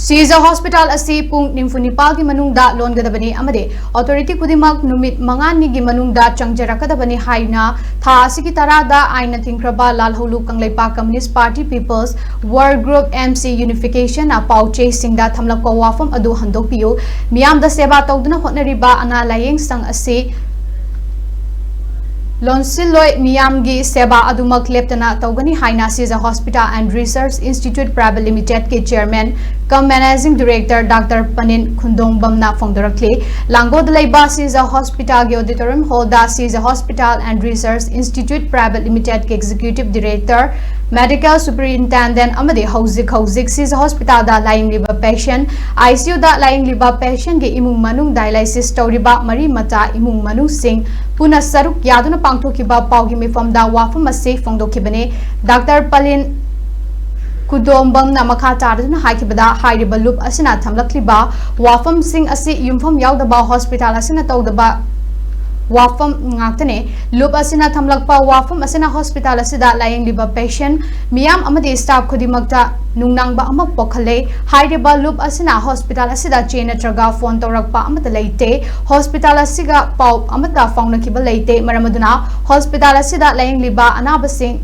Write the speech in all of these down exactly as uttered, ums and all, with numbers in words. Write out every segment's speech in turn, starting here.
ꯁꯤꯖ hospital ꯑꯁꯤ ꯄꯨꯡ ꯅꯤꯐꯨ ꯅꯤꯄꯥꯜꯒꯤ ꯃꯅꯨꯡꯗ ꯂꯣꯟꯒꯗꯕꯅꯤ ꯑꯃꯗꯤ ꯑꯣꯊꯣꯔꯤꯇꯤ ꯈꯨꯗꯤꯡꯃꯛ ꯅꯨꯃꯤꯠ ꯃꯉꯥꯅꯤꯒꯤ ꯃꯅꯨꯡꯗ ꯆꯪꯖꯔꯛꯀꯗꯕꯅꯤ ꯍꯥꯏꯅ ꯊꯥ ꯑꯁꯤꯒꯤ ꯇꯔꯥꯗ ꯑꯥꯏꯟꯅ ꯊꯤꯡꯈ꯭ꯔꯕ ꯂꯥꯜꯍꯧꯂꯨ Kangleipak communist party people's war group, M C Unification ꯅ ꯄꯥꯎ ꯆꯦꯁꯤꯡꯗ ꯊꯝꯂꯛꯄ ꯋꯥꯐꯝ ꯑꯗꯨ ꯍꯟꯗꯣꯛꯄꯤꯌꯨ꯫ ꯃꯤꯌꯥꯝꯗ ꯁꯦꯕꯥ ꯇꯧꯗꯨꯅ ꯍꯣꯠꯅꯔꯤꯕ ꯑꯅꯥ ꯂꯥꯌꯦꯡ ꯁꯪ ꯑꯁꯤ ꯂꯣꯟꯁꯤꯜꯂꯣꯏ, ꯃꯤꯌꯥꯝꯒꯤ ꯁꯦꯕꯥ ꯑꯗꯨꯃꯛ ꯂꯦꯞꯇꯅ ꯇꯧꯒꯅꯤ ꯍꯥꯏꯅ Shija hospital and research institute private ꯂꯤꯃꯤꯇꯦꯗꯀꯤ chairman cum managing director doctor Panin ꯈꯨꯟꯗꯣꯡꯕꯝꯅ ꯐꯣꯡꯗꯣꯔꯛꯂꯤ꯫ ꯂꯥꯡꯒꯣꯜꯗ ꯂꯩꯕ ꯁꯤꯖ ꯍꯣꯁꯄꯤꯇꯥꯜꯒꯤ ꯑꯣꯗꯤꯇꯣꯔꯤꯌꯝ ꯍꯣꯜꯗ Shija hospital and research institute private ꯂꯤꯃꯤꯇꯦꯗꯀꯤ ꯑꯦꯛꯖꯤꯀ꯭ꯌꯨꯇꯤꯚ ꯗꯤꯔꯦꯛꯇꯔ, ꯃꯦꯗꯤꯀꯦꯜ ꯁꯨꯄꯔꯤꯟꯇꯦꯟꯗꯦꯟꯠ ꯑꯃꯗꯤ ꯍꯧꯖꯤꯛ ꯍꯧꯖꯤꯛ ꯁꯤꯖ ꯍꯣꯁꯄꯤꯇꯥꯜꯗ ꯂꯥꯌꯦꯡꯂꯤꯕ ꯄꯦꯁꯦꯟꯠ, ICU ꯗ ꯂꯥꯌꯦꯡꯂꯤꯕ ꯄꯦꯁꯦꯟꯠꯀꯤ ꯏꯃꯨꯡ ꯃꯅꯨꯡ, ꯗꯥꯏꯂꯥꯏꯁꯤꯁ ꯇꯧꯔꯤꯕ ꯃꯔꯤ ꯃꯇꯥ ꯏꯃꯨꯡ ꯃꯅꯨꯡꯁꯤꯡ ꯄꯨꯟꯅ ꯁꯔꯨꯛ ꯌꯥꯗꯨꯅ ꯄꯥꯡꯊꯣꯛꯈꯤꯕ ꯄꯥꯎꯒꯤ ꯃꯤꯐꯝꯗ ꯋꯥꯐꯝ ꯑꯁꯤ ꯐꯣꯡꯗꯣꯛꯈꯤꯕꯅꯤ꯫ ꯗꯥꯛꯇꯔ ꯄꯂꯤꯟ ꯈꯨꯗꯣꯝꯕꯝꯅ ꯃꯈꯥ ꯇꯥꯔꯗꯨꯅ ꯍꯥꯏꯈꯤꯕꯗ, ꯍꯥꯏꯔꯤꯕ ꯂꯨꯞ ꯑꯁꯤꯅ ꯊꯝꯂꯛꯂꯤꯕ ꯋꯥꯐꯝꯁꯤꯡ ꯑꯁꯤ ꯌꯨꯝꯐꯝ ꯌꯥꯎꯗꯕ ꯍꯣꯁꯄꯤꯇꯥꯜ ꯑꯁꯤꯅ ꯇꯧꯗꯕ ꯋꯥꯐꯝ ꯉꯥꯛꯇꯅꯤ꯫ ꯂꯨꯞ ꯑꯁꯤꯅ ꯊꯝꯂꯛꯄ ꯋꯥꯐꯝ ꯑꯁꯤꯅ ꯍꯣꯁꯄꯤꯇꯥꯜ ꯑꯁꯤꯗ ꯂꯥꯌꯦꯡꯂꯤꯕ ꯄꯦꯁꯦꯟꯠ ꯃꯤꯌꯥꯝ ꯑꯃꯗꯤ ꯁ꯭ꯇꯥꯐ ꯈꯨꯗꯤꯡꯃꯛꯇ ꯅꯨꯡꯅꯥꯡꯕ ꯑꯃ ꯄꯣꯛꯍꯜꯂꯦ꯫ ꯍꯥꯏꯔꯤꯕ ꯂꯨꯞ ꯑꯁꯤꯅ ꯍꯣꯁꯄꯤꯇꯥꯜ ꯑꯁꯤꯗ ꯆꯦ ꯅꯠꯇ꯭ꯔꯒ ꯐꯣꯟ ꯇꯧꯔꯛꯄ ꯑꯃꯠꯇ ꯂꯩꯇꯦ꯫ ꯍꯣꯁꯄꯤꯇꯥꯜ ꯑꯁꯤꯒ ꯄꯥꯎ ꯑꯃꯠꯇ ꯐꯥꯎꯅꯈꯤꯕ ꯂꯩꯇꯦ꯫ ꯃꯔꯝ ꯑꯗꯨꯅ ꯍꯣꯁꯄꯤꯇꯥꯜ ꯑꯁꯤꯗ ꯂꯥꯌꯦꯡꯂꯤꯕ ꯑꯅꯥꯕꯁꯤꯡ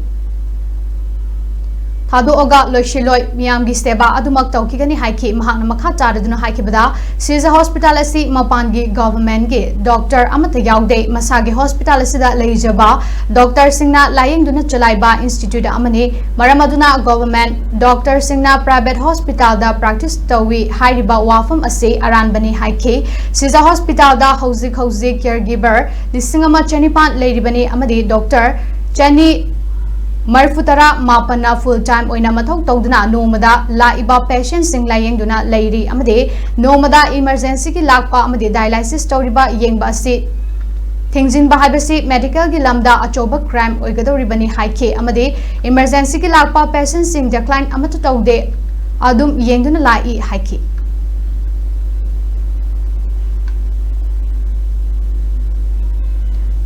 ꯊꯥꯗꯣꯛꯑꯒ ꯂꯣꯏꯁꯤꯜꯂꯣꯏ, ꯃꯤꯌꯥꯝꯒꯤ ꯁꯦꯕꯥ ꯑꯗꯨꯃꯛ ꯇꯧꯈꯤꯒꯅꯤ ꯍꯥꯏꯈꯤ꯫ ꯃꯍꯥꯛꯅ ꯃꯈꯥ ꯇꯥꯔꯗꯨꯅ ꯍꯥꯏꯈꯤꯕꯗ, ꯁꯤꯖ ꯍꯣꯁꯄꯤꯇꯥꯜ ꯑꯁꯤ ꯃꯄꯥꯟꯒꯤ ꯒꯚꯔꯟꯃꯦꯟꯠꯀꯤ ꯗꯣꯛꯇꯔ ꯑꯃꯠꯇ ꯌꯥꯎꯗꯦ꯫ ꯃꯁꯥꯒꯤ ꯍꯣꯁꯄꯤꯇꯥꯜ ꯑꯁꯤꯗ ꯂꯩꯖꯕ ꯗꯣꯛꯇꯔꯁꯤꯡꯅ ꯂꯥꯌꯦꯡꯗꯨꯅ ꯆꯂꯥꯏꯕ ꯏꯟꯁꯇꯤꯇ꯭ꯌꯨꯠ ꯑꯃꯅꯤ꯫ ꯃꯔꯝ ꯑꯗꯨꯅ ꯒꯚꯔꯟꯃꯦꯟꯠ ꯗꯣꯛꯇꯔꯁꯤꯡꯅ ꯄ꯭ꯔꯥꯏꯚꯦꯠ ꯍꯣꯁꯄꯤꯇꯥꯜꯗ ꯄ꯭ꯔꯦꯛꯇꯤꯁ ꯇꯧꯏ ꯍꯥꯏꯔꯤꯕ ꯋꯥꯐꯝ ꯑꯁꯤ ꯑꯔꯥꯟꯕꯅꯤ ꯍꯥꯏꯈꯤ꯫ ꯁꯤꯖ ꯍꯣꯁꯄꯤꯇꯥꯜꯗ ꯍꯧꯖꯤꯛ ꯍꯧꯖꯤꯛ ꯀꯦꯌꯔ ꯒꯤꯚꯔ ꯂꯤꯁꯤꯡ ꯑꯃ ꯆꯅꯤꯄꯥꯟ ꯂꯩꯔꯤꯕꯅꯤ ꯑꯃꯗꯤ ꯗꯣꯛꯇꯔ ꯆꯅꯤ ꯃꯔꯤꯐꯨ ꯇꯔꯥ ꯃꯥꯄꯟꯅ ꯐꯨꯜ ꯇꯥꯏꯝ ꯑꯣꯏꯅ ꯃꯊꯧ ꯇꯧꯗꯨꯅ ꯅꯣꯡꯃꯗ ꯂꯥꯛꯏꯕ ꯄꯦꯁꯦꯟꯠꯁꯤꯡ ꯂꯥꯌꯦꯡꯗꯨꯅ ꯂꯩꯔꯤ ꯑꯃꯗꯤ ꯅꯣꯡꯃꯗ ꯏꯃꯔꯖꯦꯟꯁꯤꯒꯤ ꯂꯥꯛꯄ ꯑꯃꯗꯤ ꯗꯥꯏꯂꯥꯏꯁꯤꯁ ꯇꯧꯔꯤꯕ ꯌꯦꯡꯕ ꯑꯁꯤ ꯊꯤꯡꯖꯤꯟꯕ ꯍꯥꯏꯕꯁꯤ ꯃꯦꯗꯤꯀꯦꯜꯒꯤ ꯂꯝꯗ ꯑꯆꯧꯕ ꯀ꯭ꯔꯥꯏꯝ ꯑꯣꯏꯒꯗꯧꯔꯤꯕꯅꯤ ꯍꯥꯏꯈꯤ ꯑꯃꯗꯤ ꯏꯃꯔꯖꯦꯟꯁꯤꯒꯤ ꯂꯥꯛꯄ ꯄꯦꯁꯦꯟꯠꯁꯤꯡ ꯗꯤꯀ꯭ꯂꯥꯏꯟ ꯑꯃꯠꯇ ꯇꯧꯗꯦ, ꯑꯗꯨꯝ ꯌꯦꯡꯗꯨꯅ ꯂꯥꯛꯏ ꯍꯥꯏꯈꯤ꯫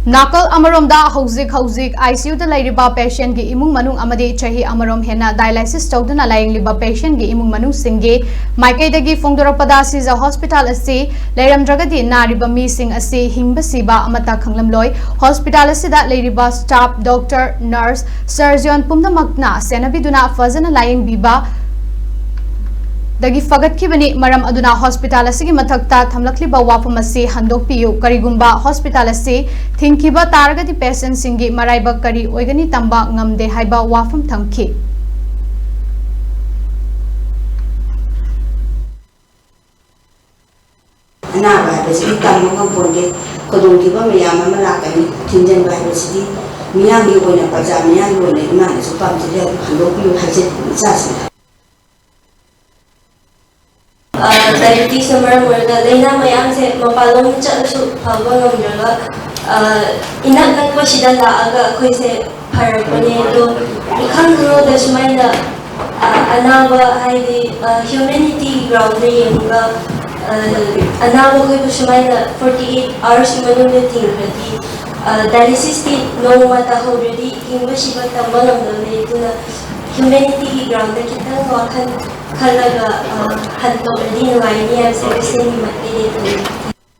ꯅꯥꯀꯜ ꯑꯃꯔꯣꯝꯗ, ꯍꯧꯖꯤꯛ ꯍꯧꯖꯤꯛ ICU ꯗ ꯂꯩꯔꯤꯕ patient ꯀꯤ ꯏꯃꯨꯡ ꯃꯅꯨꯡ ꯑꯃꯗꯤ ꯆꯍꯤ ꯑꯃꯔꯣꯝ ꯍꯦꯟꯅ dialysis ꯇꯧꯗꯨꯅ ꯂꯥꯌꯦꯡꯂꯤꯕ patient ꯀꯤ ꯏꯃꯨꯡ ꯃꯅꯨꯡꯁꯤꯡꯒꯤ ꯃꯥꯏꯀꯩꯗꯒꯤ ꯐꯣꯡꯗꯣꯔꯛꯄꯗ, ꯁꯤꯖ hospital ꯑꯁꯤ ꯂꯩꯔꯝꯗ꯭ꯔꯒꯗꯤ ꯅꯥꯔꯤꯕ ꯃꯤꯁꯤꯡ ꯑꯁꯤ ꯍꯤꯡꯕ ꯁꯤꯕ ꯑꯃꯠꯇ ꯈꯪꯂꯝꯂꯣꯏ꯫ Hospital ꯑꯁꯤꯗ ꯂꯩꯔꯤꯕ staff, doctor, nurse, surgeon ꯄꯨꯝꯅꯃꯛꯅ ꯁꯦꯟꯅꯕꯤꯗꯨꯅ ꯐꯖꯅ ꯂꯥꯌꯦꯡꯕꯤꯕ ꯗꯒꯤ ꯐꯒꯠꯈꯤꯕꯅꯤ꯫ ꯃꯔꯝ ꯑꯗꯨꯅ hospital ꯑꯁꯤꯒꯤ ꯃꯊꯛꯇ ꯊꯝꯂꯛꯂꯤꯕ ꯋꯥꯐꯝ ꯑꯁꯤ ꯍꯟꯗꯣꯛꯄꯤꯌꯨ꯫ ꯀꯔꯤꯒꯨꯝꯕ hospital ꯑꯁꯤ ꯊꯤꯡꯈꯤꯕ ꯇꯥꯔꯒꯗꯤ patient ꯁꯤꯡꯒꯤ ꯃꯔꯥꯏꯕꯛ ꯀꯔꯤ ꯑꯣꯏꯒꯅꯤ ꯇꯝꯕ ꯉꯝꯗꯦ ꯍꯥꯏꯕ ꯋꯥꯐꯝ ꯊꯝꯈꯤ꯫ ꯑꯅꯥꯕ ꯍꯥꯏꯕꯁꯤꯗꯤ ꯇꯝꯕ ꯉꯝꯄꯣꯟꯇꯦ꯫ ꯈꯨꯗꯣꯡꯊꯤꯕ ꯃꯌꯥꯝ ꯑꯃ ꯂꯥꯛꯀꯅꯤ꯫ ꯊꯤꯡꯖꯤꯟꯕ ꯍꯥꯏꯕꯁꯤꯗꯤ ꯃꯤꯌꯥꯝꯒꯤ ꯑꯣꯏꯅ, ꯄ꯭ꯔꯖꯥ ꯃꯤꯌꯥꯝꯒꯤ ꯑꯣꯏꯅ ꯏꯃꯥꯅꯁꯨ ꯄꯥꯝꯖꯔꯤ, ꯑꯗꯨ ꯍꯟꯗꯣꯛꯄꯤꯌꯨ ꯍꯥꯏꯖꯔꯤ ꯏꯆꯥꯁꯤꯡꯗ꯫ ꯑ, diabetes ꯅ ꯃꯔꯝ ꯑꯣꯏꯔꯒ ꯂꯥꯏꯅꯥ ꯃꯌꯥꯝꯁꯦ ꯃꯄꯥꯟꯂꯣꯝꯗ ꯆꯠꯂꯁꯨ ꯐꯕ ꯉꯝꯗ꯭ꯔꯒ, ꯑ, ꯏꯅꯛ ꯅꯛꯄꯁꯤꯗ ꯂꯥꯛꯑꯒ ꯑꯩꯈꯣꯏꯁꯦ ꯐꯔꯛꯄꯅꯦ꯫ ꯑꯗꯣ ꯏꯈꯪ ꯈꯪꯍꯧꯗ ꯁꯨꯃꯥꯏꯅ, ꯑ, ꯑꯅꯥꯕ ꯍꯥꯏꯗꯤ, ꯑ, humanity ꯒꯤ ground ꯗ ꯌꯦꯡꯉꯒ, ꯑ, ꯑꯅꯥꯕ ꯑꯩꯈꯣꯏꯕꯨ ꯁꯨꯃꯥꯏꯅ forty eight hours ꯀꯤ ꯃꯅꯨꯡꯗ ꯊꯤꯡꯈ꯭ꯔꯗꯤ, ꯑ, dialysis ꯇꯤ ꯅꯣꯡꯃ ꯇꯥꯍꯧꯔꯗꯤ ꯍꯤꯡꯕ ꯁꯤꯕ ꯇꯝꯕ ꯉꯝꯗꯕꯅꯦ꯫ ꯑꯗꯨꯅ humanity ꯒꯤ ground ꯗ ꯈꯤꯇꯪ ꯋꯥꯈꯜ ꯈꯜꯂꯒ, ꯑ, ꯍꯟꯗꯣꯛꯂꯗꯤ ꯅꯨꯡꯉꯥꯏꯅꯤ ꯍꯥꯏꯕꯁꯦ patient ꯀꯤ ꯃꯥꯏꯀꯩꯗꯒꯤ ꯊꯝꯖꯒꯦ꯫